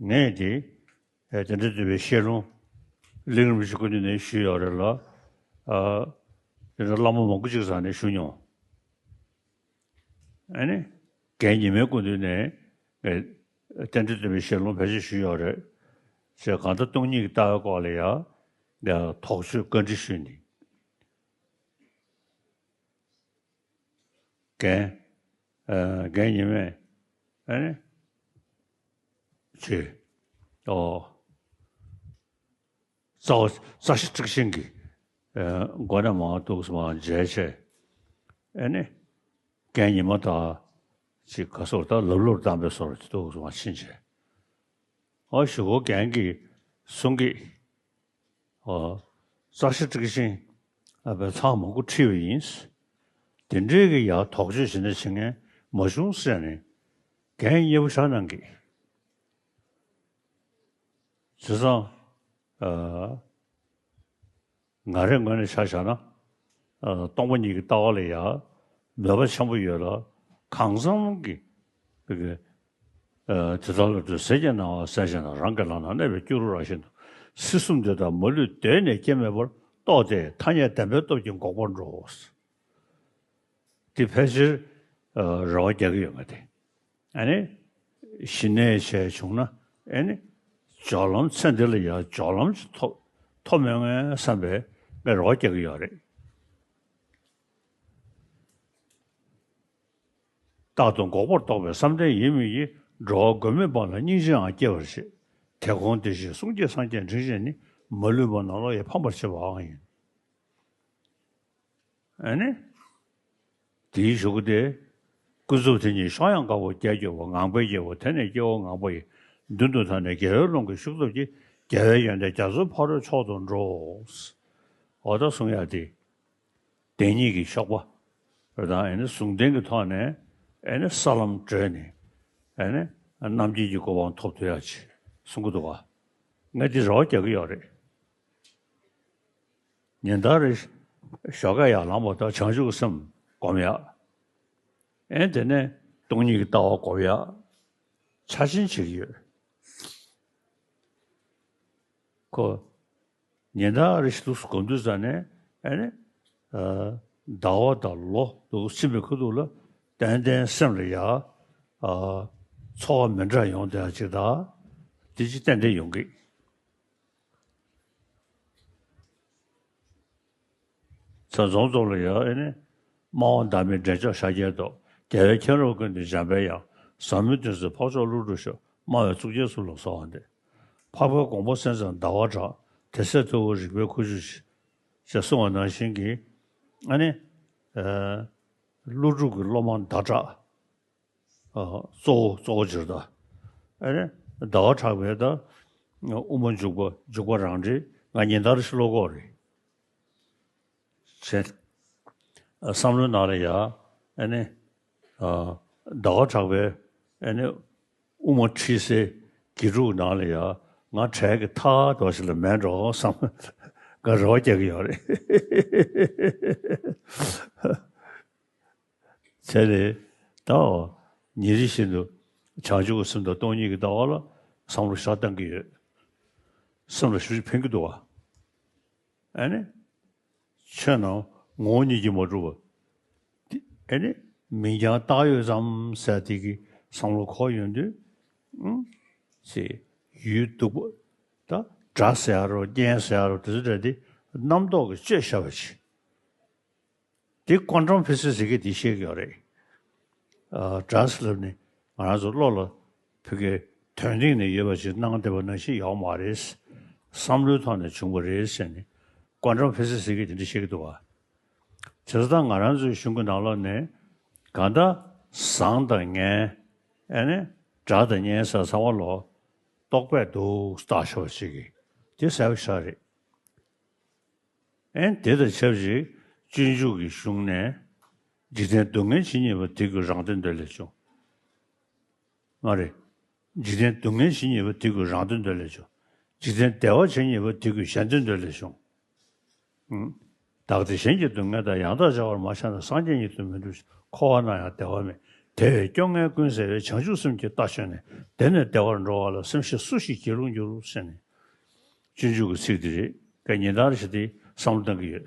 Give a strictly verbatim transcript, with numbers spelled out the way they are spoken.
ངས་དེ་རྟེན་འབྲེལ་སྟོན་པའི་ཤེས་ལྷུང་གླིང་རིན་པོ་ཆེ་སྐུ་མདུན་ནས་ཞུས་ཡོད་རེད་ལ། ཨ། དེ་འདྲ་བླ་མ་མང་པོ་ཅིག་ཚང་ནས་ཞུ་མྱོང་། ཨ་ནི། རྒན་ཉི་མའི་སྐུ་མདུན་ནས་ངས་རྟེན་འབྲེལ་སྟོན་པའི་ཤེས་ལྷུང་ཕལ་ཆེར་ཞུས་ཡོད་རེད། ཞེས་གང་ལྟར་སྟོང་ཉིད་ཀྱི་ལྟ་བའི་སྐོར་ལ་ཡང་དོགས་གཅོད་བཀའ་འདྲི་ཞུས་ནས། རྒན། ཨ། རྒན་ཉི་མས། ཨ་ནི། ཅེས། ཨོ། རྩ་བ་རྩ་ཤེ་ཊིག་ཤིང་གི། ཨ། མགོ་ནས་མར་འདུག་སེ་མར་མཇལ་བྱས། ཨ་ནི། རྒན་ཉི་མ་དང་ཅིག་ག་སོར་ད་ལབ་ལོར་བཏང་པའི་སོར་འདུག་སེ་མར་ཕྱིན་བྱས། ཨོ། གཞུག་གུ་རྒན་གྱིས་གསུང་གི། ཨོ། རྩ་ཤེ་ཊིག་ཤིང་ཨ་པའི་ཚང་མང་པོ་ཁྲིད་པ་ཡིན། དེ་འདྲའི་གི་ཡར་དོགས་གཅོད་བྱེད་ན་བྱེད་མཁན་མ་བྱུང་ཟེར་ནས་རྒན་མཉེས་པོ་ཞེ་དྲག་གནང་གི། བྱས་ཙང་། ཨ། ང་རའི་ངོས་ནས་ཆ་བཞག་ན། ཨ། སྟོང་པ་ཉིད་ཀྱི་ལྟ་བ་ལ་ཡང་མོས་པ་ཆེན་པོ་ཡོད་ལ། གང་འཚམ་གྱི་གི། ཨ། དེ་ལྟར་ལ་འདུག་ཟས་ཀྱི་སྣང་བ་གསལ་བྱེད་ན། རང་གི་ལག་ན་གནས་པའི་སྐྱུ་རུ་ར་བཞིན་དུ། སྲིད་གསུམ་འདི་དག་མ་ལུས་གདོད་ནས་སྐྱེ་མེད་པར། རྟོགས་ཏེ་ཐ་སྙད་བདེན་པའི་སྟོབས་ཀྱིས་འགོག་པར་འགྲོ། འདི་ཕལ་ཆེར། ཨ། རེ་བ་རྒྱག་གི་ཡོད་ང་དེ། ཨ་ནི། ཞི་གནས་བྱས་བྱུང་ན། ཨ་ནི། སྦྱོར་ལམ་ཚེ་འདི་ལ་ཡང་སྦྱོར་ལམ་ཞིག་ཐོབ་ཐོབ་མེད་ངེས་བསམ་པའི་ངས་རེ་བ་རྒྱག་གི་ཡོད་རེད། རྟག་ཏུ་འགོག་པར་རྟོག་པའི་བསམ་གཏན་ཡིན་མིན་གྱིས། འགྲོ་བ་མགོན་མེད་པ་ལ་སྙིང་རྗེའང་སྐྱེ་བར་བྱེད། དེ་གོང་དེ་བཞིན་གསུང་སྐྱེས་སངས་རྒྱས་དྲིན་ཅན་ནི། མ་ལུས་པ་ནང་ལོགས་ཡི་ཕམ་པར་བྱེད་པའང་ཡིན། ཨ་ནི། དེའི་གཞུག་གུ་དེ། ཀུན་རྫོབ་དེ་ཉིད་གཤོག་ཡངས་དཀར་པོ་རྒྱས་གྱུར་པ། ངང་པའི་རྒྱལ་པོ་དེ་ནས་སྐྱེ་བོ་ངང་པ་ཡི། མདུན་དུ་ཐོན་ནས་རྒྱལ་བའི་ཀློང་གི་ཤུགས་སྟོབས་ཀྱིས། རྒྱལ་བའི་ཡོན་ཏན་རྒྱ་མཚོའི་ཕ་རོལ་མཆོག་ཏུ་འགྲོ། འོ་ད་གསུང་ཡག་དེ། བདེན་གཉིས་ཀྱི་གཤོག་པ། རེད་དང་། ཨ་ནི་ཟུང་ལྡན་གྱི་ཐོག་ནས། ཨ་ནི་ས་ལམ་བགྲོད་ནས། ཨ་ནི་རྣམ་མཁྱེན་གྱི་གོ་འཕང་ཐོབ་ཐུབ་ཡག་ཅིག་གསུང་གི་འདུག་ག་ངས་འདི་རེ་བ་རྒྱག་གི་ཡོད་རེད། ཉིན་ལྟར་རེ་ཞོགས་ཀས་ཡར་ལངས་པ་དང་བྱང་ཆུབ་སེམས་སྒོམ་ཡག་ཨེ། དེ་ནས་སྟོང་ཉིད་ཀྱི་ལྟ་བ་སྒོམ་ཡག་འཆར་ཅན་བྱེད་ཀྱི་ཡོད། ཁོ། ཉིན་ལྟར་རེ་ཞིག་ཏུ་སྒོམ་དུས་ཙ་ནས། ཨེ་ནི། ཨ། ཟླ་བ་དང་ལོ་དུ་ཕྱིན་པའི་ཁ་ཐུག་ལ། ཏན་ཏན་སེམས་ལ་ཡ། ཨ། ཚོར་བ་མི་འདྲ་ཡོང་བསྡད་ཡག་ཅིག་དང་། དེ་ཅིག་ཏན་ཏན་ཡོང་གི། ཚེ་འཛོམས་རྫོང་ལ་ཡོད། ཨེ་ནི། སྨྲ་བ་བདག་མེད་འདྲེན་མཆོག་ཤཱཀྱའི་ཏོག་རྒྱལ་བའི་མཁྱེན་རབ་ཀུན་ཏུ་འབྱམས་པའི་དབྱངས། ཟབ་མོའི་གདུང་སེལ་འཕགས་མཆོག་ཀླུ་སྒྲུབ་ཤོག་སྨྲ་བའི་གཙུག་རྒྱན་གསུམ་ལ་གསོལ་བ་འདེབས། འཕགས་པའི་དགོངས་པ་སེམས་ཙམ་ཟླ་བ་གྲགས། དེ་སྲས་ཐུ་བོ་རིག་པའི་ཁུ་བྱུག་ཅེས་གསུངས་པ་ནང་བཞིན་གྱི། ཨ་ནི། ཨ། ཀླུ་སྒྲུབ་ཀྱི་སློབ་མ་ཟླ་གྲགས། ཨ། གཙོ་བོ་གཙོ་བོ་སྦྱོར་ད། ཨ་ནི་ཟླ་བ་གྲགས་པའི་ད། དབུ་མ་འཇུག་པ་འཇུག་པ་རང་འགྲེལ་ང་ཉིན་ལྟར་ཞུ་ལོ་གོ་རེད། བྱས། ཨ། བསམ་བློའི་ནང་ལ་ཡ། ཨ་ནི། ཨ། ཟླ་བ་གྲགས་པའི། ཨ་ནི། དབུ་མ་ཁྲིད་སའི་དགེ་ཕྲུག་ནང་ལ་ཡ། ང་གྲས་ཀྱི་ཐ་དོ་ཞིག་ལ་མེད་འགྲོ་བསམ། ང་རེ་བ་རྒྱག་གི་ཡོད་རེད། བྱས་ནས་ད་ཉིན་རེ་བཞིན་དུ་བྱང་ཆུབ་ཀྱི་སེམས་དང་སྟོང་ཉིད་ཀྱི་ལྟ་བ་ལ་བསམ་བློ་ཞེ་དྲག་བཏང་གི་ཡོད། སེམས་ལ་ཞེ་པོ་ཅིག་ཕན་གྱི་འདུག་བ། ཨ་ནི། ཆོས་རྣམས་ངོ་བོ་ཉིད་ཀྱིས་མ་གྲུབ་པ། ཨ་ནི། མིང་རྐྱང་བཏགས་ཡོད་ཙམ་ཟེར་དེ་གི་བསམ་བློ་འཁོར་ཡོང་དུས། ཨང་། ཅེས་ཡུལ་སྡུག་པ། ད་སྒྲ་ཟེར་ཡ་རོ་རྐྱེན་ཟེར་ཡ་རོ་དེ་ཚོ་འདྲ་དེ་རྣམ་རྟོག་གིས་བཅད་བཞག་པ་ཅིག་དེ་ཀོན་ཊམ་ཕི་སིག་སི་ཟེར་གྱི་དེ་བཤད་ཀྱི་ཡོད་རེད། ཨ། སྒྲ་ཟེར་ལབ་ནི་ང་རང་ཚོ་བློ་ལ་ཕ་གིའི་དོན་སྟེང་ནས་ཡོད་པ་ཞིག་སྣང་བསྡད་པ་ནང་བཞིན་ཡོད་མ་རེད། བསམ་བློའི་ཐོག་ནས་བྱུང་བ་རེད་ཟེར་ནས་ཀོན་ཊམ་ཕི་སིག་སི་ཟེར་གྱི་དེ་འདྲ་བཤད་ཀྱི་འདུག་བ། བྱས་ཙང་ང་རང་ཚོའི་གཞུང་གི་ནང་ལོགས་ནས་གང་ལྟར་ཟངས་དང་ངན། ཨ་ནི་སྒྲ་དང་བརྙན་ཟེར་ཚང་མ་ལོ་རྟོག་པས་འདུག་བཏགས་ཤོག་ཅིག་གིས་དེ་གསལ་པོ་ཞིག་རེད། ཨེ། དེ་དང་ཆབས་ཅིག་སྤྱོད་འཇུག་གི་གཞུང་ནས། འཇིག་རྟེན་སྡུག་བསྔལ་ཇི་སྙེད་པ། དེ་ཀུན་རང་དོན་འདོད་ལས་བྱུང་། མ་རེད། འཇིག་རྟེན་སྡུག་བསྔལ་ཇི་སྙེད་པ། དེ་ཀུན་རང་དོན་འདོད་ལས་བྱུང་། འཇིག་རྟེན་བདེ་བ་ཇི་སྙེད་པ། དེ་ཀུན་གཞན་དོན་འདོད་ལས་བྱུང་། ཨང་། བདག་བདེ་གཞན་གྱི་སྡུག་བསྔལ་དང་། ཡང་དག་བྱ་བར་མ་བྱས་ན། སངས་རྒྱས་ཉིད་དུ་མི་འགྲུབ་ཕྱིར། འཁོར་བ་ན་ཡང་བདེ་བ་མེད། དེ་བས་སྐྱོ་ངལ་ཀུན་སེལ་བའི། བྱང་ཆུབ་སེམས་ཀྱི་རྟ་ཞོན་ནས། དེ་ནས་བདེ་བར་འགྲོ་བ་ལ། སེམས་ཤེས་སུ་ཞིག་སྐྱེ་རུང་འགྱུར། ཟེར་ནས། སྤྱོད་འཇུག་གི་ཚིག་འདི་རེད། ད་ཉིན་ལྟར་བྱས་ཏེ་བསམ་བློ་གཏང་གི་ཡོད།